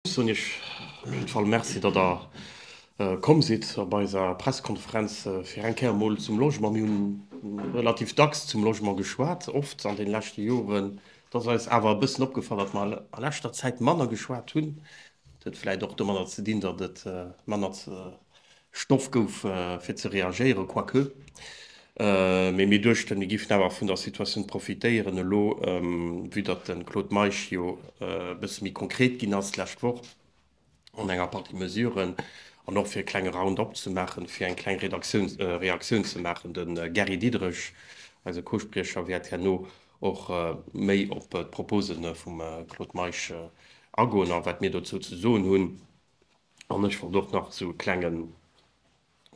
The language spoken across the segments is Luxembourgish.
Ech soen Iech op jidde Fall Merci, datt Der komm sidd op eiser Pressekonferenz fir eng Kéier emol zum Logement. Mir hunn relativ dacks zum Logement geschwat, oft an deene leschte Joren. Et ass eis awer e bëssen opgefall, datt mer a leschter Zäit manner geschwat hunn. Dat huet vläicht och domadder ze dinn, datt et manner Stoff gouf fir ze reagéieren, quoique. Mee mir duechten, mir giffen awer vun der Situatioun profitéieren elo, vue datt de Claude Meisch jo e bësse méi konkret ginn ass d'lescht Woch an enger Partie Mesuren, an och fir e klenge Round-up ze maachen, fir eng kleng Reaktioun ze maachen. De Gary Diderich, eise Co-Spriecher, wäert herno och méi op d'Propose vum Claude Meisch agoen a wat mir dozou ze soen hunn. An ech wollt och nach esou e klenge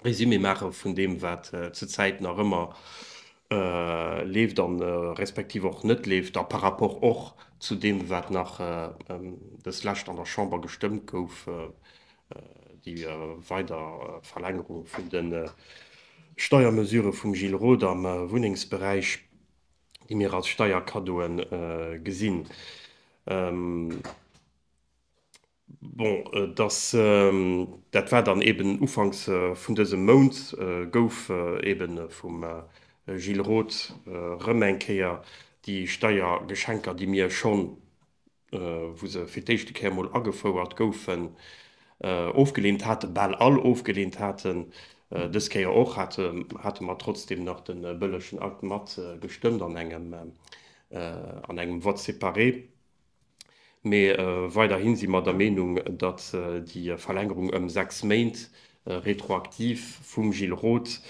Résumé maache vun deem, wat zur Zäit nach ëmmer leeft a respektiv och net leeft, a par rapport och zu deem, wat nach dës Lescht an der Chamber gestëmmt gouf, déi weider Verlängerung vun de Steiermesurë vum Gilles Roth am Wunnengsberäich, déi mir als Steierkaddoe gesinn. Bon, dass, dat war dann eben ufanks vun dësem Mount, gouf eben vum Gilles Roth erëm eng Kéier déi Steiergeschenker, déi mir schonn, wou se fir d'éischte Kéier emol agefouert goufen, ofgeleent haten, bal all ofgeleent haten, dës Kéier och hate mer trotzdem nach de bëllegen Akt mat gestëmmt an engem, an engem Vote séparé. Mee weiderhi si mer der Meenung, datt déi Verlängerung ëm 6 Méint retroaktiv vum Gilles Roth,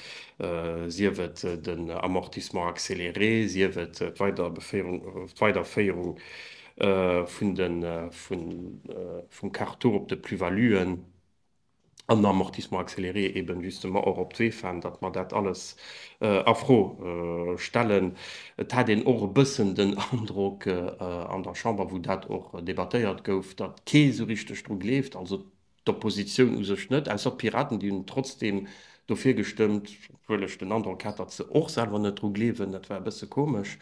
sief et den Amortissement accéléré, sief et d'Weiderféierung vum Quart-taux op de Plus-valuen, an Amortissement accéléré eben justement och op d'Wee fahren, datt mer dat alles a Fro stellen. Et hat een och e bëssen den Androck an der Chamber, wou dat och debattéiert gouf, datt kee sou richteg dru gleeft, also d'Oppositioun u sech net, ausser d'Piraten, déi hunn trotzdeem dofir gestëmmt, obwuel ech den Androck hat, datt se och selwer net dru gleewen. Dat war e bësse komesch.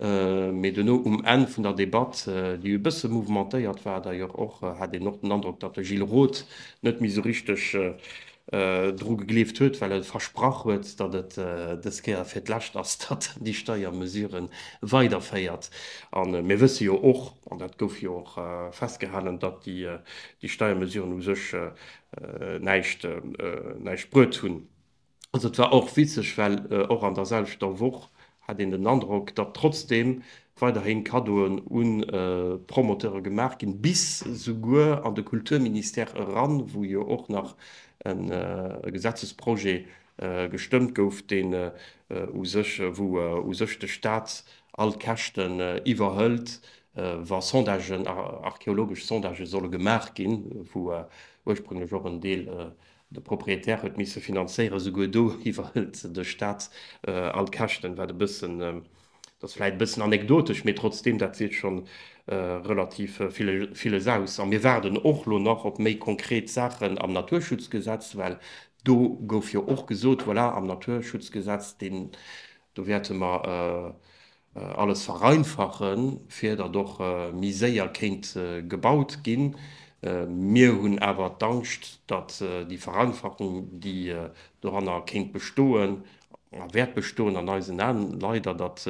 Mee duerno um Enn vun der Debatt, déi e bësse mouvementéiert war d'ailleurs och, hat een och den Androck, datt de Gilles Roth net méi esou richteg dru gegleeft huet, well e versprach huet, datt et dës Kéier fir d'lescht ass, datt en déi Steiermesure weiderféiert. A mir wësse jo och, an dat gouf jo och festgehalen, datt déi Steiermesuren u sech näischt bruet hunn. Also et war och witzeg, well och an der selwechter Woch hat een den Androck, datt trotzdeem weiderhin Kaddoen un d'Promoteure gemaach ginn, bis souguer an de Kulturministère eran, wou jo och nach e Gesetzesprojet gestëmmt gouf, deen u sech, wou u sech de Staat all d'Käschten iwwerhëlt, wa Sondagen, archeologesch Sondagë solle gemaach ginn, wou ursprünglech och en Deel De Proprietär huet misse finanzéieren, souguer do iwwerhëlt de Staat all d'Käschten, wat e bëssen, dat ass vläicht e bëssen anekdotesch, mee trotzdeem, dat seet scho relativ villes aus. A mir waarden och elo nach op méi konkret Saachen am Naturschutzgesetz, well do gouf jo och gesot, voilà, am Naturschutzgesetz, deen, do wäerte mer alles vereinfachen, fir datt och méi séier kéint gebaut ginn. Mir hunn awer d'Angscht, datt déi Vereinfachung, déi doranner kéint bestoen a wäert bestoen an eisen Aen leider, datt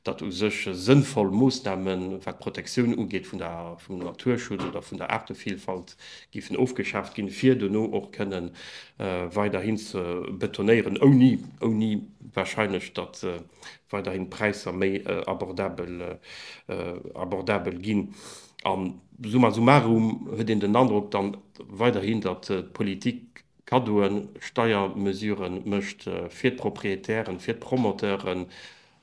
datt u sech sënnvoll Moossnamen, wat d'Protektioun ugeet vun der, vum Naturschutz oder vun der Aartevillfalt, géifen ofgeschaaft ginn, fir dono och kënnen weiderhin ze betonéieren, ouni, ouni wahrscheinlech, datt weiderhin d'Präisser méi abordabel abordabel ginn. A summa summarum huet een den Androck dann weiderhin, datt d'Politik Kaddoen, Steiermesuren mécht fir d'Proprietären, fir d'Promoteuren,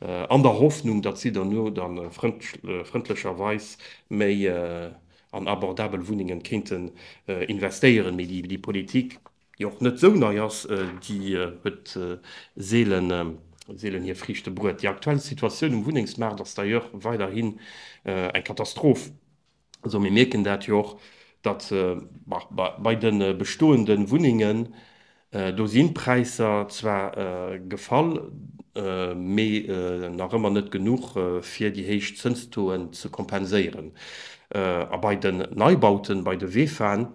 an der Hoffnung, datt si derno da frëndlecherweis méi an abordabel Wunnengen kéinten investéieren. Mee déi Politik, déi och net sou nei ass, déi huet seelen seelen hir Friichte bruet. Déi aktuell Situatioun um Wunnengsmaart ass d'ailleurs weiderhin eng Katastroph. Also mir mierken dat jo och, datt bei de bestoende Wunnengen, do sinn d'Präisser zwar gefall, mee nach ëmmer net genuch, fir déi héich Zënstoen ze kompenséieren. A bei den Neibauten, bei de VEFAen,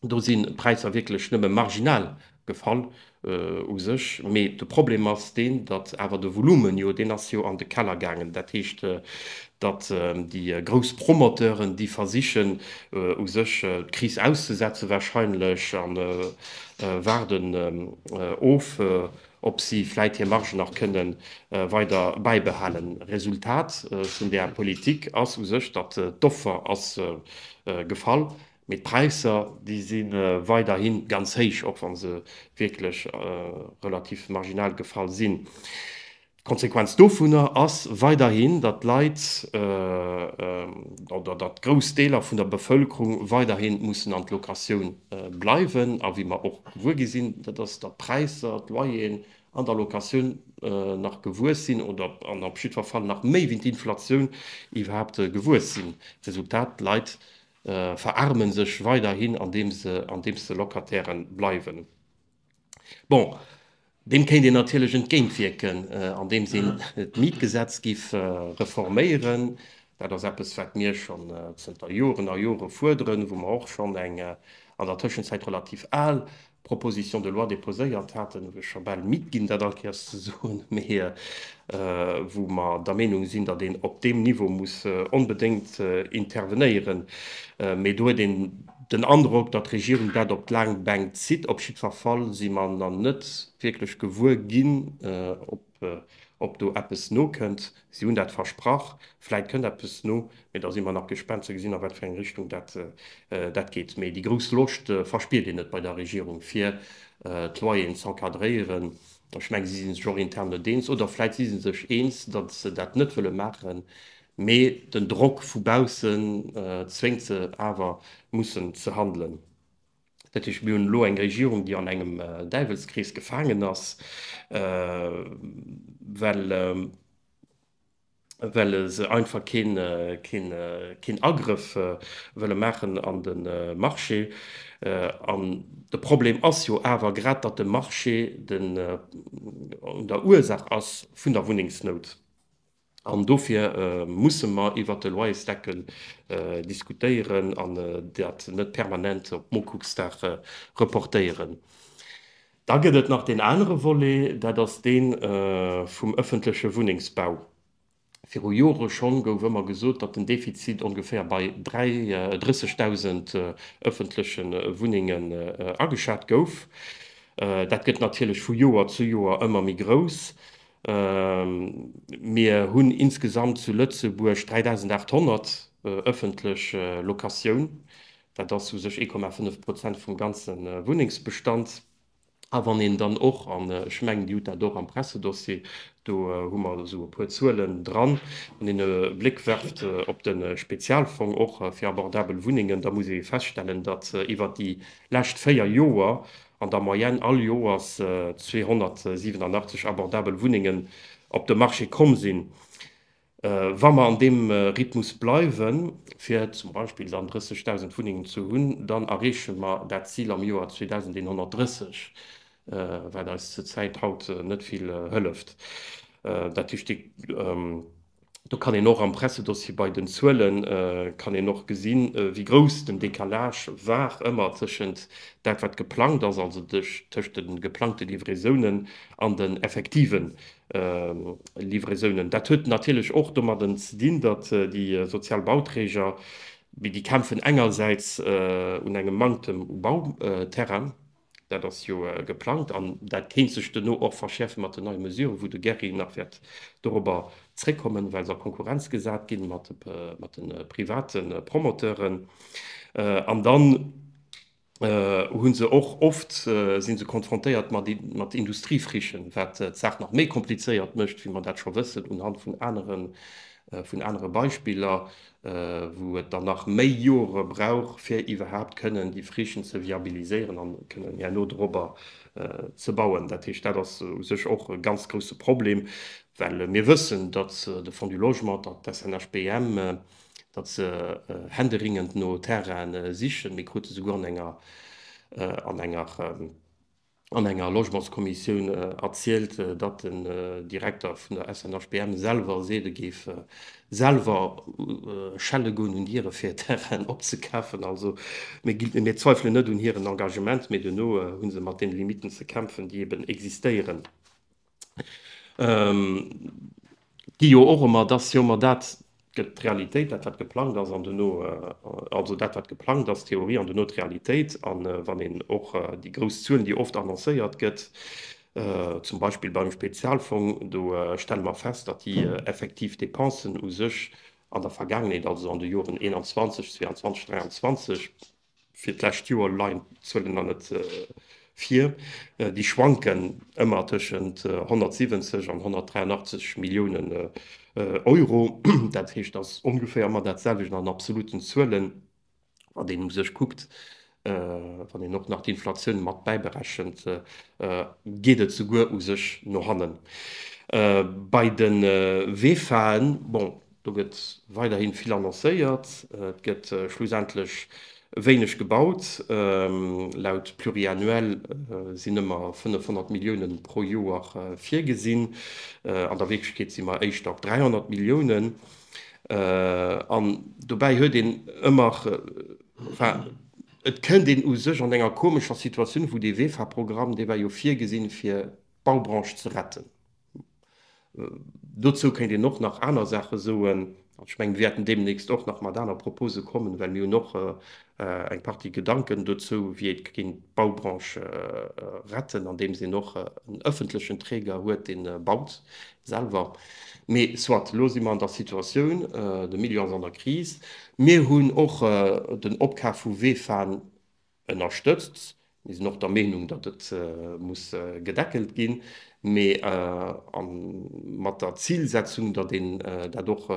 do sinn d'Präisser wierklech nëmme marginal gefall u sech. Mee de Problem ass deen, datt awer de Volumen jo, deen ass jo an de Keller gaangen. Dat heescht, datt déi grouss Promoteuren, déi versichen u sech d'Kris auszesetze wahrscheinlech a waarden of, ob si vläit hir Marge nach kënne weider bäibehalen. Resultat vun där Politik ass u sech, datt d'Offer ass gefall, mee d'Präisser, déi si weiderhi ganz héich, och wa se wierklech relativ marginal gefall sinn. D'Konsequenz dovunner ass weiderhin, datt d'Leit oder datt grouss Deeler vun der Bevëlkerung weiderhi mussen an d'Locatioun bleiwen. A wéi mer och gewuer gi sinn, dat ass, datt d'Präisser, d'Loyeren an der Locatioun nach gewuess sinn oder an op jiddwer Fall nach méi wéi d'Inflatioun iwwerhaapt gewuess sinn. Resultat, d'Leit veraarme sech weiderhin, andeems se Locataire bleiwen. Bon, deem kéint een natierlech entgéintwierken, andeems een d'Mietgesetz giff reforméieren. Dat ass eppes, wat mir schonn zënter Joren a Jore fuerderen, wou mer och schonn eng an der Tëschenzäit relativ al Proposition de loi déposéiert haten, wou ech scho bal midd ginn, dat all Kéiers ze soen, mee wou mer der Meenung sinn, datt een op deem Niveau muss onbedéngt intervenéieren. Mee do huet een den Androck, datt d'Regierung dat op d'laang Bänk zitt. Op jiddwer Fall si mer nach net wierklech gewuer ginn, ob do eppes nokënnt. Si hunn dat versprach, vläit kënnt eppes no, mee da si mer nach gespaant ze gesinn, a wat fir eng Richtung dat geet. Mee déi grouss Loscht verspiert een net bei der Regierung, fir d'Loyeren z'encadréieren. Ech mengen, si si sech och intern net eens, oder vläit si se sech eens, datt se dat net wëlle maachen, Mee den Drock vu baussen zwéngt se awer mussen ze handelen. Dat heescht, mir hunn elo eng Regierung, déi an engem Däiwelskrees gefaangen ass, well well se einfach keen keen Agrëff wëlle maachen an de Marché. An de Problem ass jo awer grad, datt de Marché den un der Ursaach ass vun der Wunnengsnout. An dofir musse mer iwwert de Loyersdeckel diskutéieren an dat net permanent op Mokucksdag reportéieren. Da gëtt et nach deen anere Volet, dat ass dee vum ëffentleche Wunnengsbau. Viru Jore schonn gouf ëmmer gesot, datt den Defizit ongeféier bei 30.000 ëffentleche Wunnengen ageschat gouf. Dat gëtt natierlech vu Joer zu Joer ëmmer méi grouss. Mir hunn insgesamt zu Lëtzebuerg 3.800 ëffentlech Locatioun. Dat ass u sech 1,5 Prozent vum ganze Wunnengsbestand. A wann een dann och, an ech mengen, Dir hutt dat och am Pressedossier, do hu mer esou e puer Zuelen dran, wann een e Bléck werft op de Spezialfong och fir abordabel Wunnengen, da muss ee feststellen, datt iwwert déi lescht 4 Joer an der Moyenne all Joers 287 abordabel Wunnengen op de Marché komm sinn. Wa mer an deem Rhythmus bleiwen, fir zum Beispill dann 30.000 Wunnengen ze hunn, dann erreeche mer dat Zil am Joer 2130, wat eis zur Zäit haut net vill hëlleft. Dat heescht, Do kann een och am Pressedossier bei den Zuelen kann een och gesinn, wéi grouss den Décalage war ëmmer tëschent dat, wat geplangt ass, also tëscht de geplangte Livraisounen an den effektive Livraisounen. Dat huet natierlech och domadden ze dinn, datt déi sozial Bauträger, déi kämpfen engersäits un engem Manktem u Bauterrain, Dat ass jo geplangt an dat kéint sech duerno och verschäerfe mat den neie Mesuren, wou de Gerry nach wäert dorobber zréckkommen, well se a Konkurrenz gesat gi mat de private Promoteuren. An dann hu se och oft, si se konfrontéiert mat Industriefrichen, wat d'Saach nach méi komplizéiert mécht, wéi mer dat scho wëssen unhand vun anere vun anere Beispiller, wou et dann nach méi Jore brauch, fir iwwerhaapt kënnen déi Frichen ze viabiliséieren an kënnen herno dorobber ze bauen. Dat heescht, dat ass u sech och e ganz grousse Problem, well mir wëssen, datt de Fonds du Logement, datt d'SNHBM, datt se händeringend no Terraine sichen. Mir krute souguer an enger, an enger. An enger Logementskommissioun erzielt, datt den Direkter vun der SNHBM selwer seet, e géif selwer schelle goen un Diere fir Terrainen opzekafen. Also mir zweifelen net un hiren Engagement, mee duerno hu se mat deene Limitten ze kämpfen, déi eben existéieren. Gi jo och ëmmer, dass jo ëmmer dat gëtt d'Realitéit, dat wat geplangt ass an duerno, also dat wat geplangt ass, d'Theorie an duerno d'Realitéit. A wann een och déi grouss Zuelen, déi oft annoncéiert gëtt, zum Beispill beim Spezialfong, do stelle mer fest, datt déi effektiv Dépensen u sech an der Vergaangenheet, also an de Joren 21, 22, 23, Fir d'lescht Joer leien d'Zuelen nach net vir. Déi schwanken ëmmer tëschent 170 an 183 Milliounen Euro. Dat heescht, dat ass ongeféier ëmmer dat selwecht an absoluten Zuelen. Wann een u sech kuckt, wann een och nach d'Inflatioun mat bäiberechent, geet et souguer u sech no hannen. Bei de VEFAen, bon, Do gëtt weiderhi vill annoncéiert, et gëtt schlussendlech wéineg gebaut. Laut Pluriannuel sinn ëmmer 500 Millioune pro Joer virgesinn. An der Wierklechkeet si mer éischter op 300 Milliounen. An dobäi huet een ëmmer, enfin, et kënnt een u sech an enger komescher Situatioun, wou dee VEFA-Programm, dee war jo virgesinn, fir d'Baubranche ze retten. Dozou kéint een och nach aner Saache soen. Ech mengen, mir wäerten deemnächst och nach mat aner Propose kommen, well mir hunn och eng Partie Gedanken dozou, wéi ee kéint d'Baubranche retten, andeems een och en ëffentlechen Träger huet, dee baut selwer. Mee soit, elo si mer an der Situatioun, de Milieu ass an der Kris. Mir hunn och den Opkaf vu VEFAen ënnerstëtzt. Mir sinn och der Meenung, datt et muss gedeckelt ginn, mee mat der Zilsetzung, datt een dat och,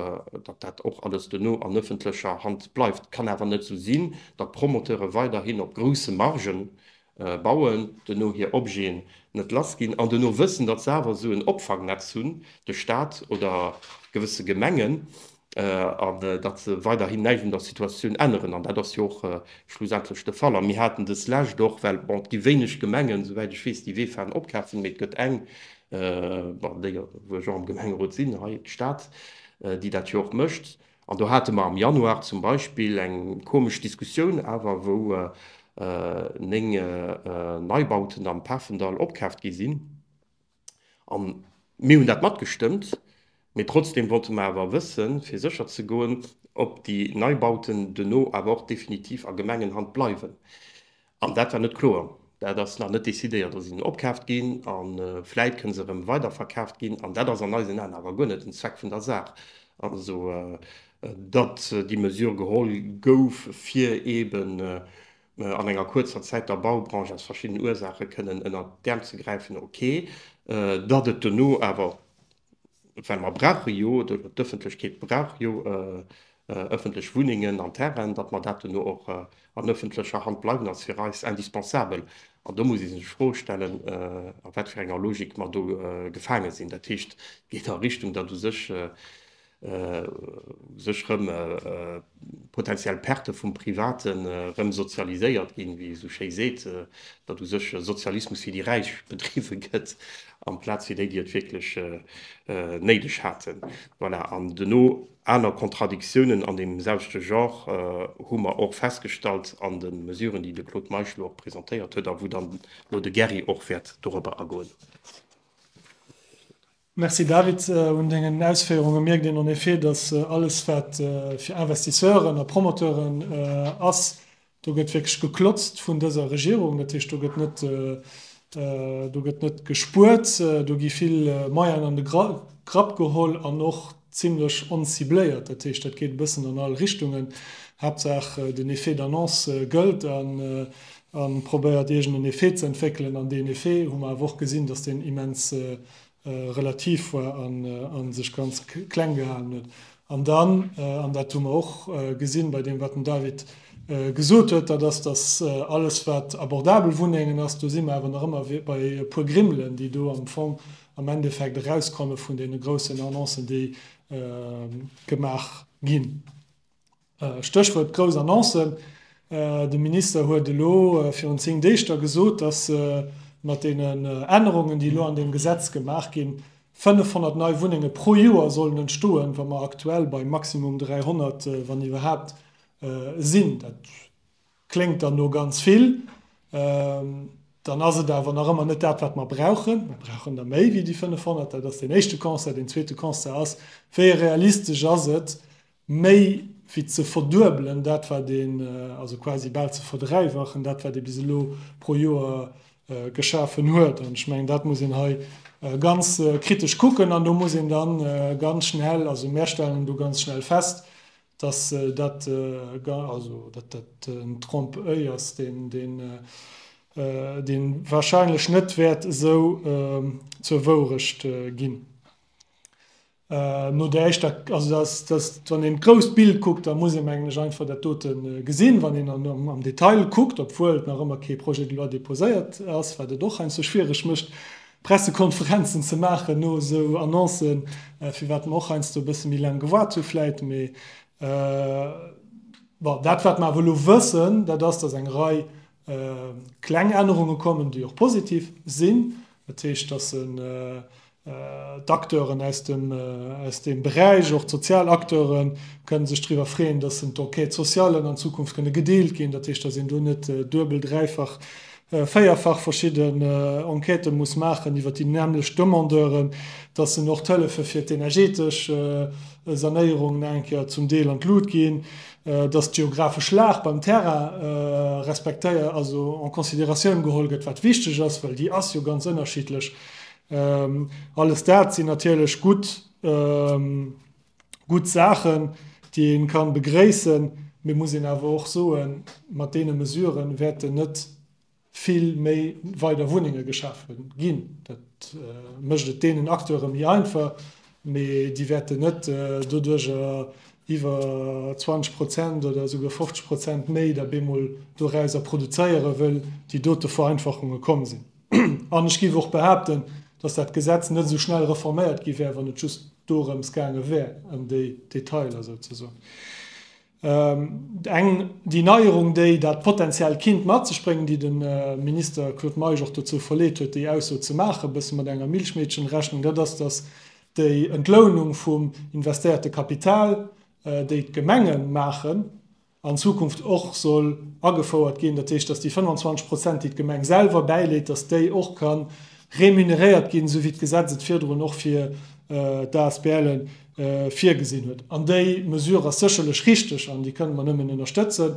datt dat och alles duerno an ëffentlecher Hand bleift. Et kann awer net esou sinn, datt d'Promoteure weiderhin op grousse Margen bauen, duerno hir Objeten net lassginn an duerno wëssen, datt se awer esou en Opfangnetz hunn, de Stat oder gewësse Gemengen, an datt se weiderhin näischt un der Situatioun änneren. An dat ass jo och schlussendlech de Fall. A mir haten dës Lescht och, well, bon, et gi wéineg Gemengen, souwäit ech weess, déi VEFAen opkafen, mee et gëtt eng, bon, déi, wou ech och am Gemengerot sinn, hei d'Stad, déi dat jo och mécht. An do hate mer am Januar zum Beispill eng komesch Diskussioun awer, wou 9 Neibauten am Pafendall opkaaft gi sinn. A mir hunn dat matgestëmmt, mee trotzdem wollte mer awer wëssen, fir sécher ze goen, ob déi Neibauten duerno awer och definitiv a Gemengenhand bleiwen. An dat war net kloer. Dat ass nach net decidéiert. Do sinn opkaaft ginn a vläit kënne se erëm weiderverkaaft ginn. An dat ass an eisen Aen awer guer net den Zweck vun der Saach. Also, datt déi Mesure geholl gouf, fir eeben an enger kuerzer Zäit der Baubranche aus verschiddenen Ursaache kënnen ënnert d'Äerm ze gräifen, ok. Datt et dono awer, well mer brauche jo, d'Ëffentlechkeet brauch jo ëffentlech Wunnengen an Terrainen, datt mer dat dono och an ëffentlecher Hand bleiwen, ass fir eis indispensabel. An do muss ee sech d'Fro stellen, a wat fir enger Logik mer do gefaange sinn. Dat heescht, et geet a Richtung, datt u sech u sech rëm potenziell Perte vum Privaten rëm sozialiséiert ginn, wéi ee sou schéi seet, datt u sech Sozialismus fir déi Räich bedriwwe gëtt, amplaz fir déi, déi et wierklech néideg haten. Voilà. An duerno aner Kontradiktiounen an deem selwechte Genre hu mer och festgestallt an de Mesuren, déi de Claude Meisch elo och presentéiert huet a wou dann elo de Gerry och wäert dorobber agoen. Merci David. Un dengen Ausféierunge mierkt een en effet, dass alles wat fir Investisseuren a Promoteuren ass, do gëtt wierklech geklotzt vun dëser Regierung. Dat heescht, do gëtt net, do gëtt net gespuert, do gi vill Moyenen an de Grapp geholl an och zimlech oncibléiert. Dat heescht, dat geet e bëssen an all Richtungen. Haaptsaach den Effet d'annonce gëllt a probéiert iergend en Effet ze entwéckelen. An deen Effet hu mer awer och gesinn, dass deen immens relativ war a sech ganz kleng gehalen huet. An dann, an dat hu mer och gesinn bei deem, wat den David gesot huet, dat ass, dass alles, wat abordabel Wunnengen ass, do si mer awer nach ëmmer bei e puer Grimmelen, déi do am Fong am Endeffekt erauskomme vun deene groussen Annoncen, déi gemaach ginn. Stéchwuert grouss Annoncen, De Minister huet elo virun 10 Deeg da gesot, datt. mat deenen Ännerungen, déi elo an deem Gesetz gemaach ginn, 500 nei Wunnenge pro Joer sollen entstoen, wa mer aktuell bei maximum 300, wann iwwerhaapt, sinn. Dat kléngt dann no ganz vill, dann ass et awer nach ëmmer net dat, wat mer brauchen. Mer brauchen der méi wéi déi 500. Dat ass deen éischte Constat. Deen zweete Constat ass, Wéi realistesch ass et, méi wéi ze verduebelen, dat wat een, also quasi bal ze verdräiwachen, dat wat ee bis elo pro Joer geschafen huet. An ech mengen, dat muss een hei ganz kritesch kucken an do muss een dann ganz schnell, also mär stellen do ganz schnell fest, dass dat, also dat dat en Trompe-oeil ass, deen, deen, dee wahrscheinlech net wäert esou zur Wourecht ginn. No der éischter, also dass, dass, wann een d'grousst Bild kuckt, da muss ee mengen ech einfach dat dote gesinn. Wann een an am Detail kuckt, obwuel nach ëmmer kee Projet de loi déposéiert ass, wat et och heiansdo schwiereg mécht, Pressekonferenzen ze maachen no esou Annoncen, firwat mer och heiansdo e bësse méi laang gewaart hu vläit. Mee bon, dat wat mer awer elo wëssen, dat ass, dass eng Rei kleng Ännerunge kommen, déi och positiv sinn. Dat heescht, dass d'Acteuren aus dem, aus deem Beräich, och d'sozial Acteure kënnen sech driwwer freeën, dass d'Enquêtes socialen an Zukunft kënne gedeelt ginn. Dat heescht, dass een do net duebel, dräifach, véierfach verschidden Enquêtë muss maachen iwwer déi nämmlecht Demandeuren, dass en och d'Hëllefe fir d'energetesch Sanéierung nach eng Kéier zum Deel an d'Lut ginn, dass d'geographesch Lag beim Terrain respektéiert, also en considératioun geholl gëtt, wat wichteg ass, well déi ass jo ganz ënnerschiddlech. Alles dat sinn natierlech gutt, gutt Saachen, déi ee ka begréissen, mee muss een awer och soen, mat deene Mesurë wäerten net vill méi weider Wunnenge geschafe ginn. Dat mécht et deenen Acteure méi einfach, mee déi wäerten net doduercher iwwer 20 Prozent oder esouguer 50 Prozent méi da bemol dorauser produzéieren, wëll déi dote Vereinfachunge komm sinn. An ech géif och behaapten, datt dat Gesetz net esou schnell reforméiert gi wär, wann et just dorëms gaange wär, ëm déi Detailer souzesoen. Eng, déi Neierung, déi dat potenziell kinnt mat sech bréngen, déi de Minister Claude Meisch och dozou verleet huet, déi Ausso ze maachen, e bësse mat enger Milchmädchenrechnung, dat ass, datt déi Entlounung vum investéierte Kapital, déi d'Gemenge maachen, an Zukunft och soll agefouert ginn. Dat heescht, datt déi 25 Prozent, déi d'Gemeng selwer bäileet, datt déi och ka remuneréiert ginn, esou wéi d'Gesetz et virdrun och fir d'ASBLen virgesinn huet. An déi Mesure ass sécherlech richteg an déi kënne mer nëmmen ënnerstëtzen,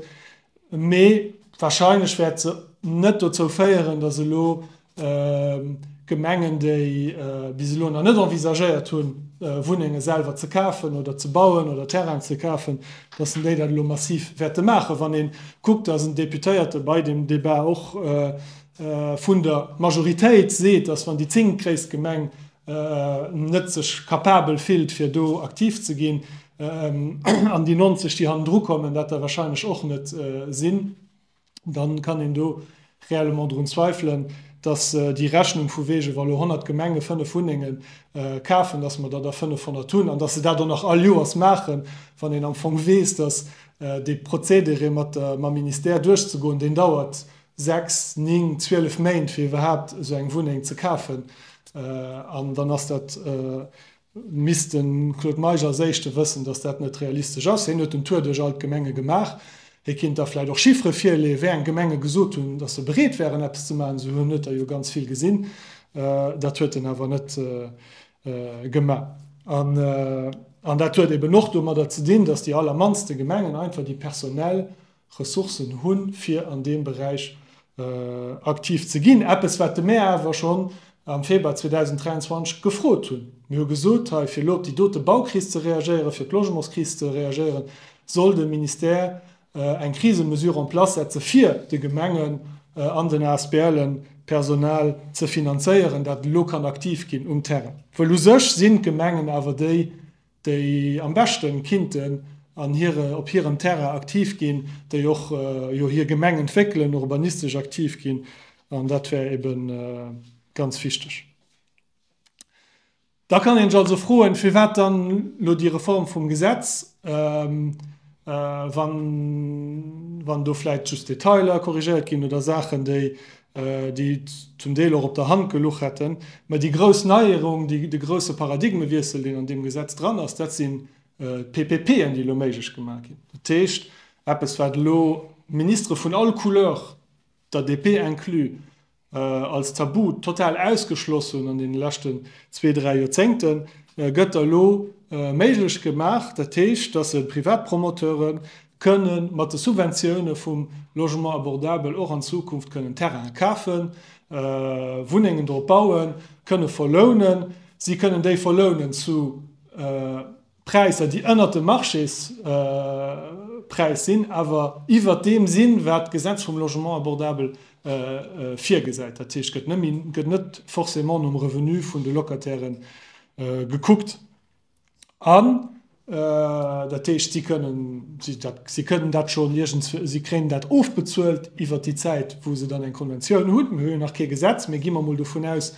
mee wahrscheinlech wäert se net dozou féieren, datt elo Gemengen, déi bis elo nach net envisagéiert hunn, Wunnenge selwer ze kafen oder ze bauen oder Terrainen ze kafen, datt déi dat elo massiv wäerte maachen. Wann ee kuckt, datt en Deputéierte bei deem Débat och vun der Majoritéit seet, datt wann déi zéngtgréisst Gemeng net sech capabel fillt fir do aktiv ze ginn, an déi 90 déi hannendru kommen dat der wahrscheinlech och net sinn, dann kann een do réellement drun zweifelen, dass déi Rechnung vu wege wa lo 100 Gemenge 5 Wunnenge kafen, dass mer der da 500 hunn an dass se dat och nach all Joers maachen, wann een am Fong weess, dass dee Prozedere mat der mam Ministère duerchzegoen, deen dauert 6, 9, 12 Méint fir iwwerhaapt esou eng Wunneng ze kafen an dann ass dat, misst de Claude Meisch als éischte wëssen, datt dat net realistesch ass. Hien huet den Tour duerch all d'Gemenge gemaach. Hie kinnt da vläicht och Chiffere virleeën, wéi eng Gemenge gesot hunn, datt se bereet wären eppes ze maachen. Esou hunn huet der jo ganz vill gesinn. Dat huet en awer net gemaach. An dat huet eben och domadder ze dinn, datt déi allermannste Gemengen einfach déi personell Ressourcen hunn, fir an deem Beräich aktiv ze ginn. Eppes, wat de Maire awer schonn am Februar 2023 gefrot hunn. Mir hu gesot, hei, fir elo op déi dote Baukris ze reagéieren, fir d'Logementskris ze reagéieren, soll de Ministère eng Krisemesure en place setze fir de Gemengen an den ASBLen Personal ze finanzéieren, dat elo kann aktiv ginn um Terrain. Wëll u sech sinn d'Gemengen awer déi, déi am beschten kinnten an hire, op hirem Terrain aktiv ginn, déi och jo hir Gemeng entwéckelen, urbanistesch aktiv ginn, an dat wär ebe ganz wichteg. Da kann een sech also froen, firwat dann elo déi Reform vum Gesetz, wann, wann do vläicht just Detailer korrigéiert ginn oder Saachen, déi. déi zum Deel och op der Hand geluch hätten. Mä déi grouss Neierung, de grousse Paradigmewiessel, deen an deem Gesetz dran ass, dat sinn d'PPPen, déi elo méiglech gemaach ginn. Dat heescht, eppes, wat elo Ministere vun all Couleur, der DP inclus, als Tabu total ausgeschloss hunn an deene leschten zwee, dräi Joerzéngten, gëtt elo méiglech gemaach. Dat heescht, dass se Privatpromoteure kënne mat de Subventioune vum Logement abordable och an Zukunft kënnen Terraine kafen, Wunnengen drop bauen, kënne verlounen. Si kënnen déi verlounen zu Präisser, déi ënnert dem Marchéspräis sinn, awer iwwert deem sinn, wat d'Gesetz vum Logement abordable virgesäit. Dat heescht, et gëtt net forcément nom Revenu vun de Locataire gekuckt. An dat heescht, si kënnen, si kënnen dat schonn iergends, si kréien dat ofbezuelt iwwert déi Zäit, wou se dann eng Konventioun hunn. Mir hu jo nach kee Gesetz, mee gi mer emol dovun aus,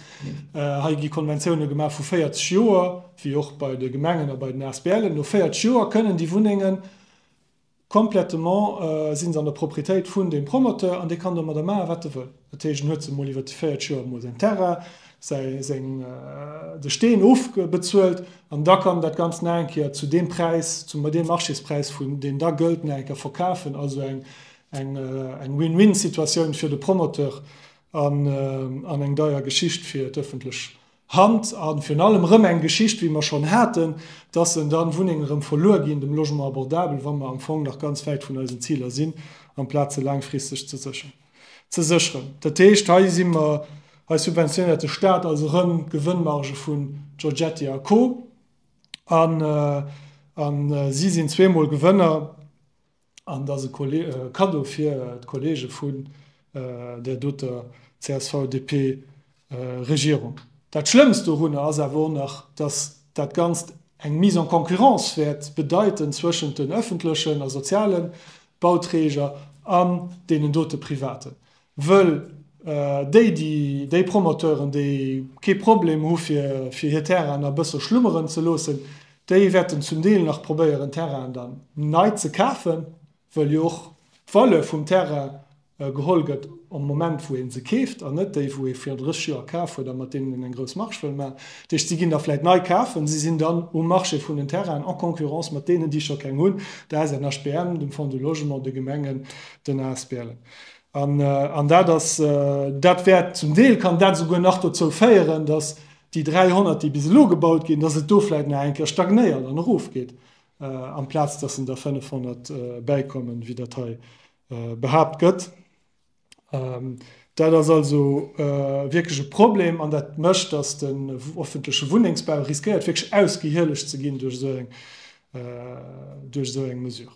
hei gi Konventioune gemaach vu 40 Joer, wéi och bei de Gemengen a bei den ASBLen. No 40 Joer kënnen déi Wunnengen Completement si se an der Proprietéit vun deem Promoteur an dee kann domadder maachen, wat e wëll. Dat heescht, en huet se emol iwwer déi 40 Joer emol säin Terrain, säi, seng, de Steen ofbezuelt an da kann en dat Ganzt nach eng Kéier zu deem Präis, zum deem Marchéspräis vun, deen da gëllt, nach eng Kéier verkafen. Also eng, eng, eng Win-win-Situatioun fir de Promoteur an, an eng deier Geschicht fir d'ëffentlech Hand a virun allem erëm eng Geschicht, wéi mer schonn haten, dass en dann Wunnengen erëm verluer ginn dem Logement abordable, wa mer am Fong nach ganz wäit vun eisen Ziler sinn, amplaz se laangfristeg ze sécheren. Ze sécheren. Dat heescht, hei si mer, hei subventionéiert de Stat also erëm d'Gewënnmarge vun Giorgetti a Co. An, a si sinn zweemol Gewënner. An dat ass e Kaddo fir d'Kollege vun där doter CSV-DP-Regierung. Dat Schlëmmst dorunner ass awer och nach, dass dat Ganzt eng Mise en concurrence wäert bedeiten zwëschent den öffentlechen a soziale Bauträger an deenen dote Privaten. Wëll déi, déi, déi Promoteuren, déi kee Problem hu fir fir hir Terrainen e bësse schlummeren ze loossen, déi wäerten zum Deel nach probéieren Terrainen dann nei ze kafen, wëll jo och d'Valeur vum Terrain geholl gëtt am Moment wou ee se keeft an net déi wou ee virun 30 Joer kaf huet a mat deenen een eng grouss Marge wëll maachen. Dat heescht, si ginn da vläit nei kafen, si sinn dann um Marché vun den Terrainen en concurrence mat deenen déi scho keng hunn, der SNHBM, dem Fonds du Logement, de Gemengen, den ASBLen. An dat ass, dat wäert zum Deel, kann dat esouguer nach dozou féieren, datt déi 300, déi bis elo gebaut ginn, datt et do vläicht nach eng Kéier stagnéiert an erofgeet, amplaz datt en der 500 bäikommen, wéi dat hei behaapt gëtt. Dat ass also wierklech e Problem an dat mécht, datt den öffentleche Wunnengsbau riskéiert wierklech ausgehielegt ze ginn duerch esou eng Mesure.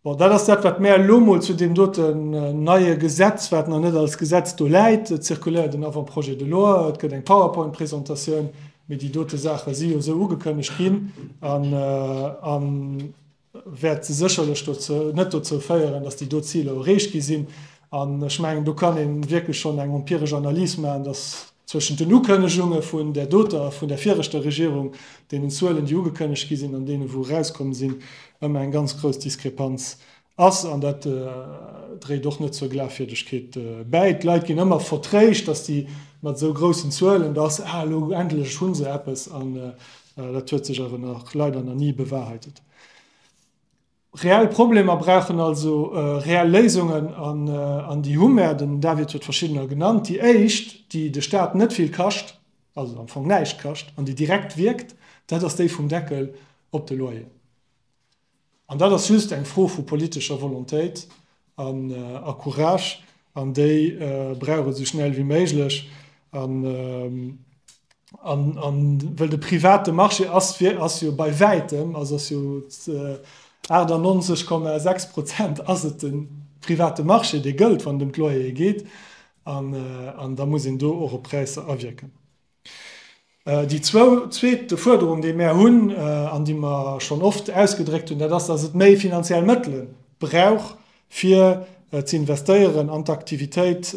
Bon, dat ass dat, wat mär elo mol zu deem doten neie Gesetz, wat nach net als Gesetz do läit, et zirkuléiert en Avant-projet de loi, et gëtt eng PowerPoint-Presentatioun, mee déi dote Saache si jo esou ugekënnegt ginn an a wäerte sécherlech dozou, net dozou féieren, dass déi do Ziler erreecht gi sinn. An ech mengen, do kann ee wierklech schonn eng empiresch Analys maachen, dass zwëschent den Ukënnegunge vun där doter a vun där viregter Regierung, deenen Zuelen, déi ugekënnegt gi sinn, an deene wou erauskomm sinn, ëmmer eng ganz grouss Diskrepanz ass. An dat dréit och net zur Glafwierdegkeet bäi. D'Leit ginn ëmmer vertréischt, dass déi mat esou groussen Zuelen, dass, ah, elo endlech hu se eppes. An dat huet sech awer nach leider nach ni bewahrheitet. Reell Problemer brauchen also reell Léisungen an déi hu mär. Den David huet verschiddener genannt. Déi éischt, déi de Staat net vill kascht, also am Fong näischt kascht, an déi direkt wierkt, dat ass déi vum Deckel op de Loyer. An dat ass just eng Fro vu politescher Volontéit a Courage, an déi brauch et esou schnell wéi méiglech. An, an well de private Marché ass, ass jo bei wäitem, also ass jo 98,6 Prozent ass et de private Marché, dee gëllt, wann et ëm d'Loyere geet. An, an da muss een do och op Präisser awierken. Déi zwou, zweet Fuerderung, déi mär hunn an déi mer schonn oft ausgedréckt hunn, dat ass, dass et méi finanziell Mëttele brauch, fir ze investéieren an d'Aktivitéit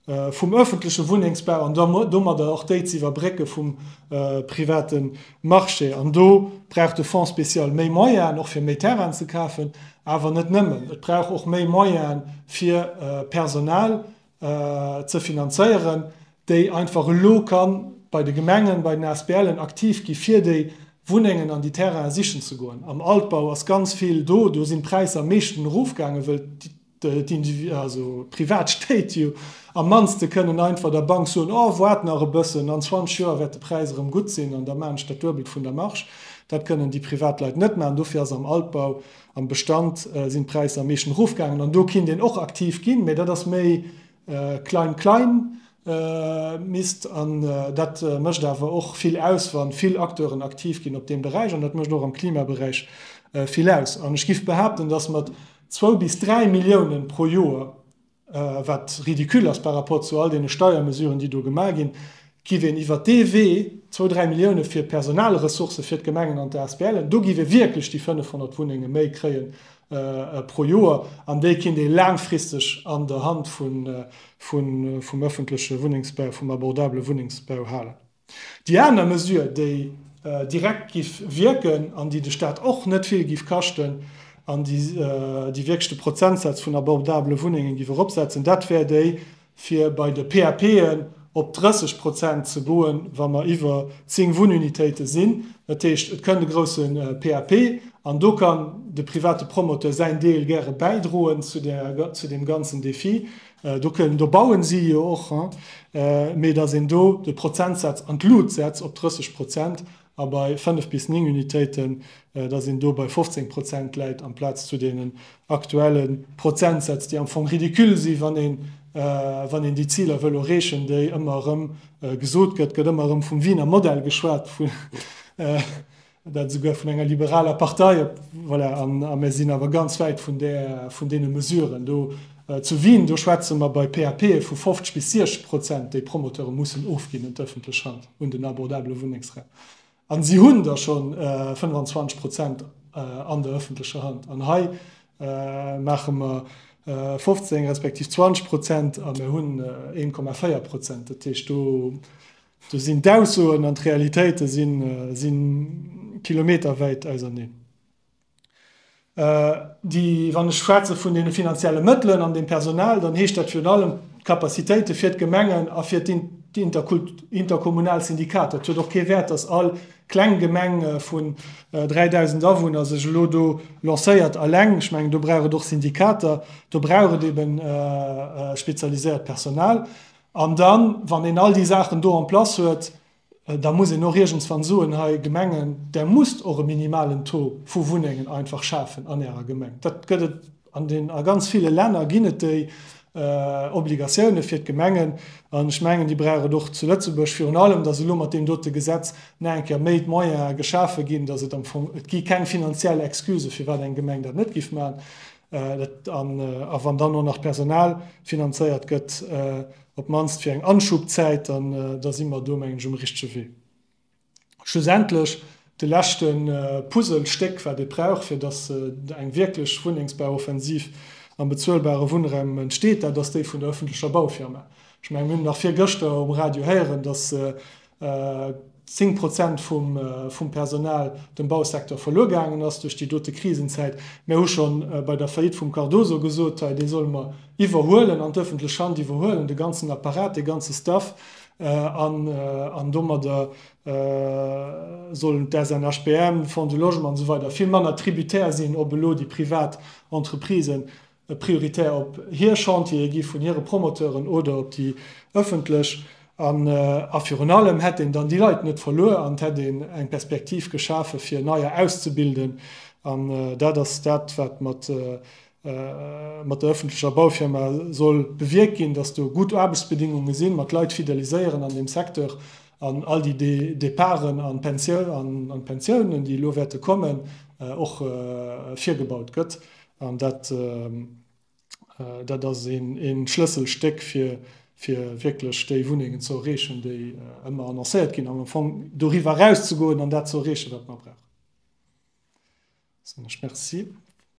vum öffentleche Wunnengsbau an domadder och déi ze iwwerbrécke vum private Marché. An do brauch de Fonds spécial méi Moyenen, och fir méi Terrainen ze kafen. Awer net nëmmen. Et brauch och méi Moyene fir Personal ze finanzéieren, déi einfach elo ka bei de Gemengen, bei den ASBLen aktiv gi fir déi Wunnengen an déi Terrainen sichen ze goen. Am Altbau ass ganz vill do, do sinn d'Präisser am meeschten erofgaangen, wëll also privat Stéit jo am mannste kënnen einfach der Bank soen, oh waart nach e bëssen, an 20 Joer wäert de Präis erëm gutt sinn an da maachen ech dat Duebelt vun der Marge. Dat kënnen déi privat Leit net maachen. Dofir ass am Altbau, am Bestand sinn d'Präisser am meeschten erofgaangen an do kinnt een och aktiv ginn, mä dat ass méi klein klein Mist an dat mécht awer och vill aus, wa vill Acteuren aktiv ginn op deem Beräich an dat mécht och am Klimaberäich vill aus. An ech giff behaapten, datt mat zwou bis 3 Milliounen pro Joer, wat ridicule ass par rapport zu all deene Steiermesuren, déi do gemaach ginn, giff een iwwert dee Wee, zwou, 3 Millioune fir Personalressourcë fir d'Gemengen an d'ASBLen, do giff ee wierklech déi 500 Wunnenge méi kréien pro Joer an déi kinnt ee laangfristeg an der Hand vum öffentleche Wunnengsbau, vum abordabele Wunnengsbau halen. Déi aner Mesure, déi direkt giff wierken an déi de Staat och net vill giff kaschten an déi wierklech de Prozentsaz vun abordabele Wunnengen giff eropsetzen, dat wär déi, fir bei de PAPen op 30 Prozent ze goen, wa mer iwwer 10 Wunnunitéite sinn. Dat heescht, et kënnt e grousse PAP an do kann de private Promoteur säin Deel gäre bäidroen zu deem ganzen Défi. Do kënnen, do bauen si jo och, mee datt een do de Prozentsaz an d'Lut setzt op 30 Prozent a bei 5 bis 9 Unitéiten, datt een do bei 15 Prozent läit amplaz zu deenen aktuelle Prozentsätz, déi am Fong ridicule si wann een, wann een déi Ziler wëll erreechen, déi ëmmer erëm gesot gëtt, gëtt ëmmer erëm vum Wiener Modell geschwat, vun. Dat esouguer vun enger liberaler Partei. Voilà, an a mir sinn awer ganz wäit vun där, vun deene Mesuren do. Zu Wien, do schwätze mer bei PAPe vu 50 bis 60 Prozent, déi Promoteure mussen ofginn un d'ëffentlech Hand, un den abordabele Wunnengsraum. A si hunn der scho 25 Prozent an der ëffentlecher Hand. An hei maache mer 15 respektiv 20 Prozent a mir hunn 1,4 Prozent. Dat heescht, do Do sinn d'Aussoen an d'Realitéite si kilometerwäit auserneen. Déi, wann ech schwätze vun deene finanzielle Mëttelen an dem Personal, dann heescht dat virun allem d'Capacitéite fir d'Gemengen a fir d'interkommunal Syndikater. Et huet och kee Wäert, datt all kleng Gemeng vun 3.000 Awunner sech elo do lancéiert alleng. Ech mengen, do brauch et och Syndikater, do brauch et eben spezialiséiert Personal. An dann, wann een all déi Saachen do en place huet, da muss een och iergendswann soen, hei Gemengen, Der musst och e minimalen Taux vu Wunnengen einfach schafen an Ärer Gemeng. Dat gëtt et an den, a ganz ville Länner ginn et déi Obligatioune fir d'Gemengen. An ech mengen, déi brauch et och zu Lëtzebuerg, virun allem, dass elo mat deem dote Gesetz nach eng Kéier méi d'Moyene geschafe ginn, dass et am Fong, et gi keng finanziell Excusë firwat eng Gemeng dat net géif maachen. A wann dann och nach d'Personal finanzéiert gëtt, op d'mannst fir eng Anschubzäit, dann da si mer do, mengen ech, um richtege Wee. Schlussendlech de leschte Puzzlestéck, wat ee brauch, fir datt eng wierklech Wunnengsbauoffensiv am bezuelbare Wunnraum entsteet, dat ass déi vun der öffentlecher Baufirma. Ech mengen, mir hunn nach virgëschter um Radio héieren, datt 10 Prozent vum Personal dem Bausecteur verluer gaangen ass duerch déi dote Krisenzäit. Mir hu scho bei der Faillite vum Cardoso gesot, hei dee solle mer iwwerhuelen, an d'ëffentlech Hand iwwerhuelen, de ganzen Apparat, dee ganze Staff, an domadder sollen d'SNHBM, Fonds du Logement an esou weider vill manner tributaire sinn op elo déi privat Entreprisen. prioritär op hir Chantiere gi vun hire Promoteuren oder op déi ëffentlech. An a virun allem hätt een dann déi Leit net verluer an et hätt een eng Perspektiv geschafe fir neier auszebilden. An dat ass dat, wat mat mat der ëffentlecher Baufirma soll bewierkt ginn, datt do gutt Aarbechtsbedingunge sinn, mer d'Leit fideliséieren an deem Secteur an all déi Départen an d'Pensiounen, déi elo wäerte kommen, och virgebaut gëtt. An dat, dat ass een Schlësselstéck, fir, fir wierklech déi Wunnengen ze erreechen, déi ëmmer annoncéiert ginn, an am Fong doriwwer erauszegoen an dat ze erreechen, wat mer brauchen. Soen ech Merci.